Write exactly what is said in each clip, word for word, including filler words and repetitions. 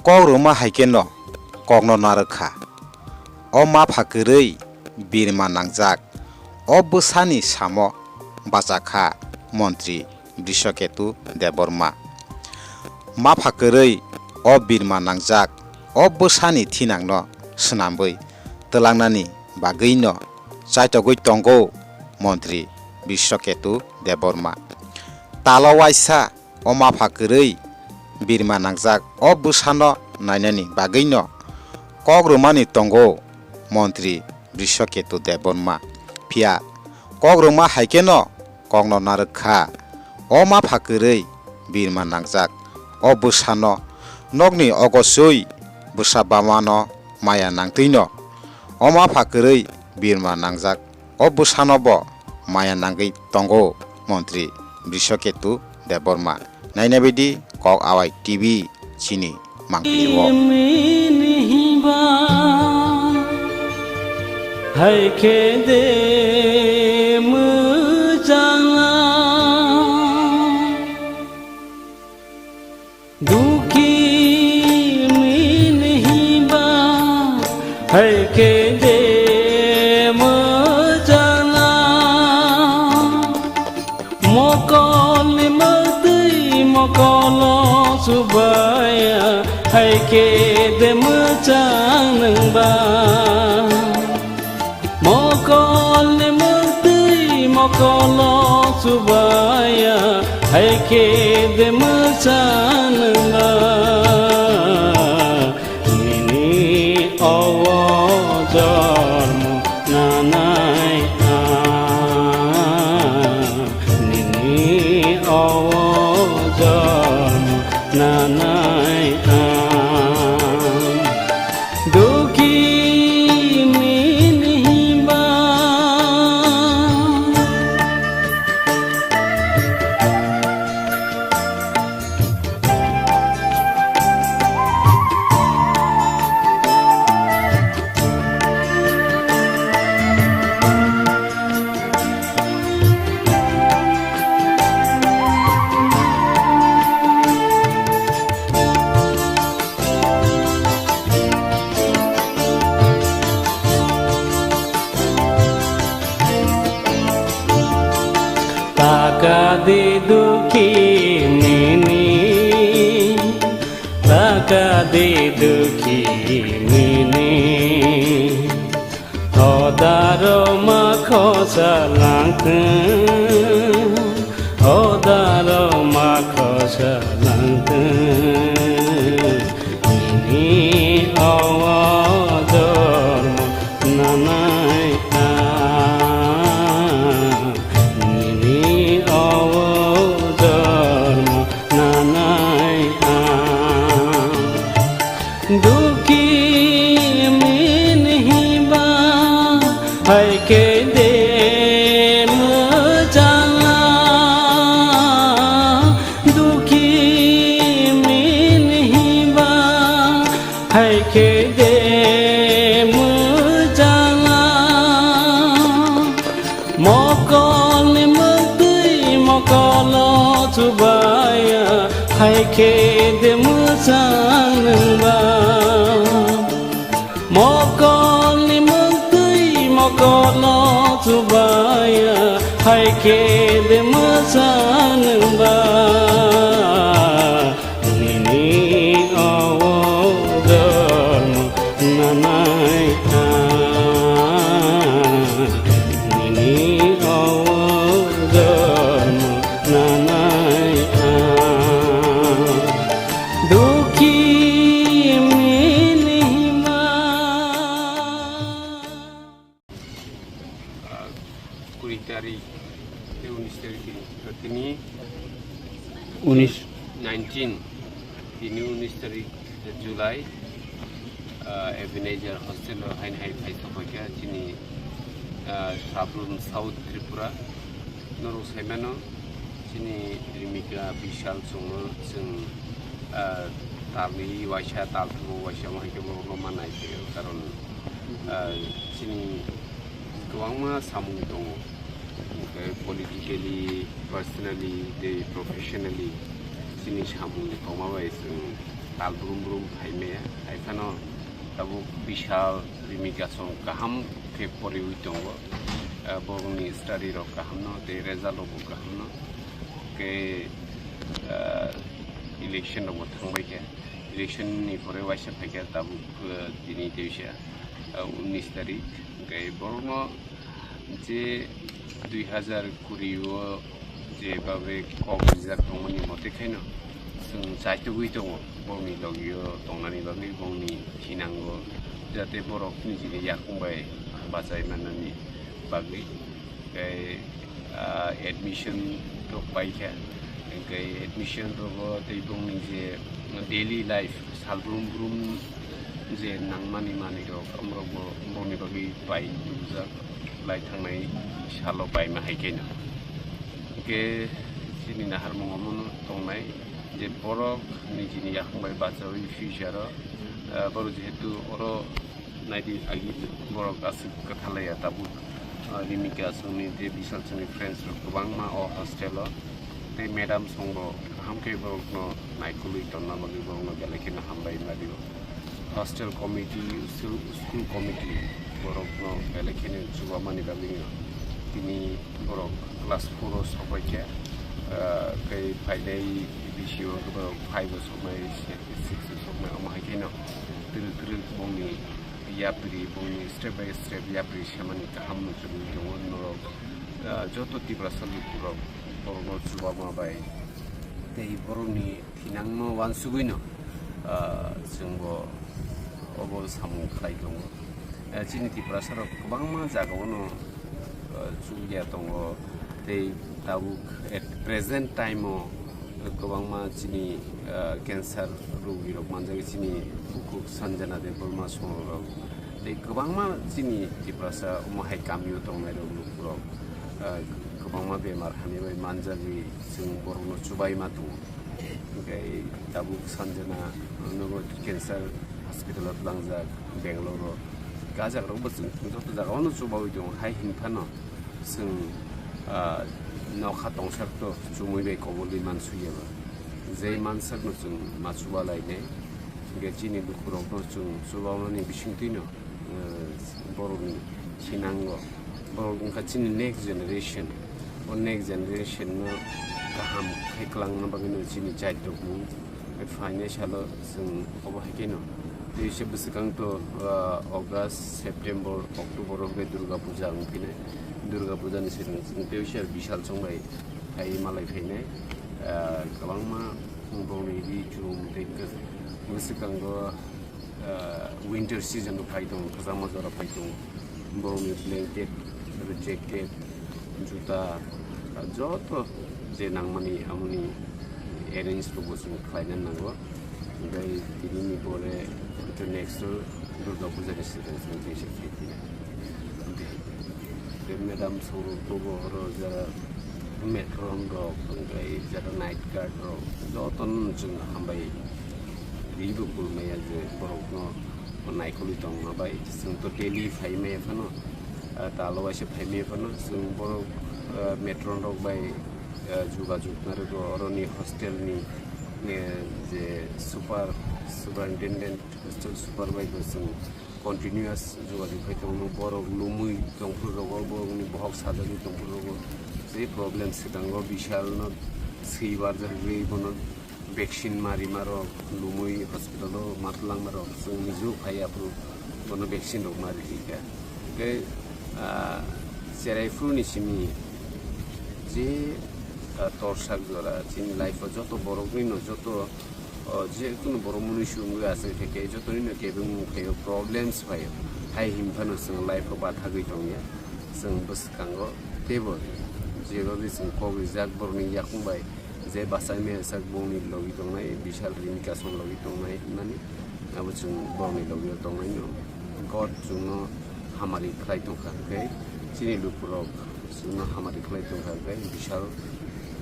Kok rwma hai kheno kokno narwk kha. O mapha kwrwi birma nangjak o bwsani samo bacha kha montri Brishaketu Debbarma. Mapha kwrwi o birma nangjak o bwsani thinangno swnamwi twlangnani bagwino chaitogwi tongo montri Brishaketu Debbarma. Talo waisa o mapha kwrwi birma nangjak o bwsano nainani bagwino kok rwmani tongo montri Brishaketu Debbarma. Phiya kok rwma hai kheno kokno narwk kha. O mapha kwrwi birma nangjak o bwsano nokni ogosoi bwsa bamano maya nangtwino o mapha kwrwi birma nangjak o bwsano bo maya nangwi tongo montri Brishaketu Debbarma. Naina baidi Kok Awai T V chini mangpili o. Hai khe de mwchang. Dukhi min hiba hai khe de mwchang. Mokol ni mwtwi mokolo subaya hai khe de mwchang nwngba. Mokol ni mwtwi mokolo subaya hai khe de mwchang nwngba. Nini owo jormo nanai ang. Nini owo jormo nanai ang. Dukhi min hiba. Taka di dukhi nini, taka di dukhi nini. Hodaro ma khosa langthwng, hodaro ma khosa langthwng. Nini owo jormo nanai ang, nini owo jormo nanai ang. Dukhi min hiba hai khe de mwchang. Dukhi min hiba hai khe de mwchang. Mokol ni mwtwi mokolo chubaya hai khe de mwchang nwngba. Mokol ni mwtwi mokolo chubaya hai khe de mwchang nwngba. Nini owo jormo nanai ang, nini owo jormo nanai ang. Dukhi min hiba. Kuri tarik, tei unis tarik din, tini unis. Nineteen, tini unis tarik July, ah, Ebenezer hostel o haini hai phai sokoi kha chini, ah, Sabrum South Tripura. Norok saimano chini Rimika Bishal chwngno chwng, ah, talwi waisa, talthumung waisa, omo hai khe borokno ma nai khe, karon, ah, chini kwbangma samung tongo, hwnkhe politically, personally, tei professionally. Chini samung tongma bai chwng tal brum brum phaimaya, hai phano tabuk Bishal Rimika song kaham khe poriwi tongo. Ah, borokni study rok kaham no tei result rok bo kaham no. Khe, ah, election rok bo thangbai khe, election ni pore waisa phaikha tabuk, ah, tini teisa, ah, unis tarik. Hwnkhe borokno je dui hazar kuri o je babe kok rijak tongmani mote khaino chwng chaitugwi tongo, bongni logio tongnani bagwi, bongni thinango, jate borok nijini yakung bai bachai mannani bagwi. Tei, ah, admission rok paikha, tei admission rogo tei bongni je daily life, sal brum brum je nangmani manwi rok, omorok bo bongni bagwi pai tubujak lai thangnai salo paima hai khe no. Hwnkhe chini naharmung omono tongnai je borok nijini yakung bai bachaui future o, ah, borok jehetu oro naidi agi borok aswk kwthalaiya tabuk, ah, Rimika songni tei Bishal songni friends rok kwbangma o hostel o. Tei madam songbo kaham khe borokno naikolwi tonna bagwi borokno belai kheno hambai ma rio. Hostel committee, school, school committee borokno belai kheno chubamani bagwino tini borok class four o sokbai khe, ah, tei phainai bisi o borok five o soknai, six o soknai, omo hai kheno twrwk twrwk bongni yapri, bongni step by step yapri semani kaham no chugui tongo norok, ah, joto Tiprasa lukurok borokno chubama bai tei borokni thinangno uansugwino, ah, chwngbo obo samung khlai tongo. Ah, chini Tiprasarok kwbangma jagao no, ah, chukya tongo tei tabuk at present time o kwbangma chini, ah, cancer rogirok manjak chini bukhuk Sanjana Debbarma songrok tei kwbangma chini Tiprasa omo hai kamio tongnai rok lukurok, ah, kwbangma bemar hamya bai manjagwi chwng borokno chubaima tongo. Hwnkhe tabuk Sanjana nogo cancer hospital o tlangjak Bangalore o. Gajak rokbo chwng joto jagao no chubaui tongo, hai hinphano chwng, ah, nokha tongsar to chumui bai koboli mansuyaba. Je mansakno chwng ma chuba lainai, hwnkhe chini lukurokno chwng chubanani bisingtwino, eh, borokni thinango, borok wngkha chini next generation. O next generation no kaham khe kwlangna bagwino chini chaitok mung. Phainai salo chwng obo hai kheno tei se bwswkang to, ah, August, September, October o hwnkhe Durga Puja wng phinai. Durga Puja ni swkang chwng tei se Bishal song bai phai malai phainai, ah, kwbangma bongni ri chum tei bwswkango, ah, winter season o phai tongo, kwchangma jora phai tongo. Borokni blanket, jacket, juta, joto je nangmani amoni arrange rokbo chwng khlaina nango. Tei tinini pore next Durga Puja ni swkang chwng teisa khaiphinai. Tei madam sorok bobo oro jara matron rok, tei jara night guard rok, jotono chwng hambai ribo kulmaya je borokno naikolwi tongma bai. Chwng to daily phaimaya phano, ah, talo waisa phaimaya phano chwng borok, ah, matron rok bai, ah, jogajog narwgo, oroni hostel ni, eh, je super, superintendent, hostel super bai bo chwng continuous jogajog khai tongo. Borok lumwi tongphuru rogo, borokni bohok sajagwi tongphuru rogo, je problem swkango Bishal no swi barjak rwi bono vaccine ma rima rok, lumwi hospital o ma twlangma rok chwng mijo phai aphuru bono vaccine rok ma ri kha. Hwnkhe, ah, cherai phuru ni simi je, ah, torsak jora chini life o joto borok ni no joto, oh, je kunu borok mwnwi swi wngwi achai khe joto ni no kebengmung khaio problems phaio. Hai hinphano chwng life o bathagwi tongya chwng bwskango teibo je bagwi chwng kok rijak borok ni yakung bai. Je bachai maya sak bongni logi tongnai, Bishal Rimika song logi tongnai hwnmani, abo chwng bongni logi o tongnai no. God chwngno hamari khlai tongkha, hwnkhe chini lukurok chwngno hamari khlai tongkha, hwnkhe Bishal,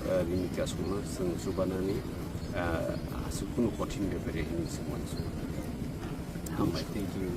eh, Rimika songno chwng chubanani, eh, aswk kunu kothin bepari hinwi chwng uansukha. Hambai, thank you.